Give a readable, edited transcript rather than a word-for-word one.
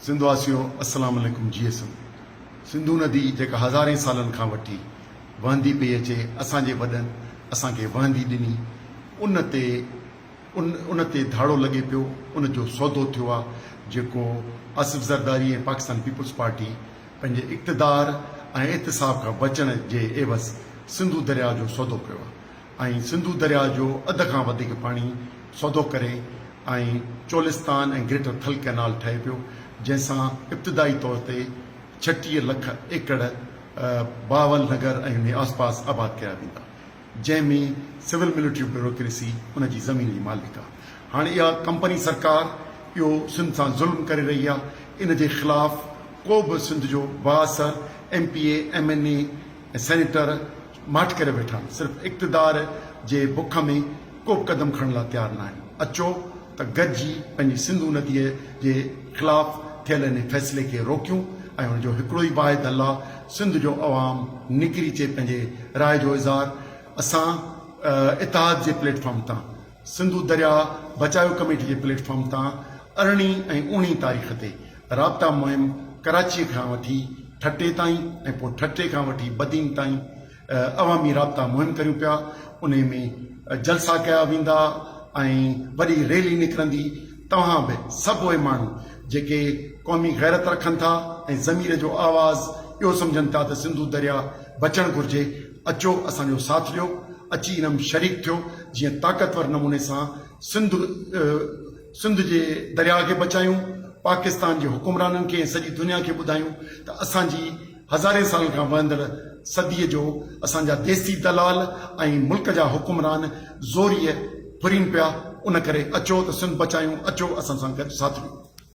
سنڌ واسيو السلام عليڪم جيئي سنڌ سنڌو ندي جيڪا هزارين سالن کان وٺي وهندي پئي اچي اسان جي وڏن اسان کي وهندي ڏني ان تي ان ان تي ڌاڙو لڳي پيو ان جو سودو ٿيو آ جيڪو آصف زرداري ۽ پاڪستان پيپلز پارٽي پنهنجي اقتدار ۽ احتساب کان بچڻ جي عيوض سنڌو درياء جو سودو ڪيو آ ۽ سنڌو درياء جو اڌ کان وڌيڪ پاڻي سودو ڪري ۽ چولستان ۽ گريٽر ٿل ڪئنال ٺهي پيو جنهن سان ابتدائي طور تي 36 لک ايڪڙ بهاول نگر ۽ ان جي آس پاس آباد ڪيا ويندا جنهن ۾ سول ملٽري بيوروڪريسي ان جي زمين جي مالڪ آ هاڻي اها ڪمپني سرڪار اهو سنڌ سان ظلم ڪري رهي آ ان جي خلاف ڪو به سنڌ جو بااثر M P A M N A ۽ senator ماٺ ڪري ويٺا آهن، صرف اقتدار جي بک ۾ ڪو به قدم کڻڻ لاء تيار ناهن. اچو ته گڏجي پنهنجي سنڌو نديء جي خلاف ٿيل ان فيصلي کي روڪيون ۽ ان جو هڪڙو ئي واحد حل آ سنڌ جو عوام نڪري اچي پنهنجي راء جو اظهار اسان اتحاد جي پليٽ فارم تان سنڌو درياء بچايو ڪميٽي جي پليٽ فارم تان ارڙهين ۽ اوڻهين تاريخ تي رابطا مهم ڪراچيء کان وٺي ٺٽي تائين ۽ پوء ٺٽي کان وٺي بدين تائين عوامي رابطا مهم ڪريون پيا انهي ۾ جلسا ڪيا ويندا ۽ وڏي ريلي نڪرندي توهان به سڀ اهي ماڻهو جيڪي قومي غيرت رکن ٿا ۽ ضمير جو آواز اهو سمجهن ٿا ته سنڌو درياء بچڻ گهرجي اچو اسان جو ساٿ ڏيو اچي ان م شريڪ ٿيو جيئن طاقتور نموني سان سنڌ سنڌ جي درياء کي بچايون، پاڪستان جي حڪمرانن کي ۽ سڄي دنيا کي ٻڌايون ته اسان جي هزارين سالن کان وهندڙ صديء جو اسان جا ديسي دلال ۽ ملڪ جا حڪمران زوريء ڦرين پيا ان ڪري اچو ته سنڌ بچايون اچو اسان سان گڏ ساٿ ڏيو.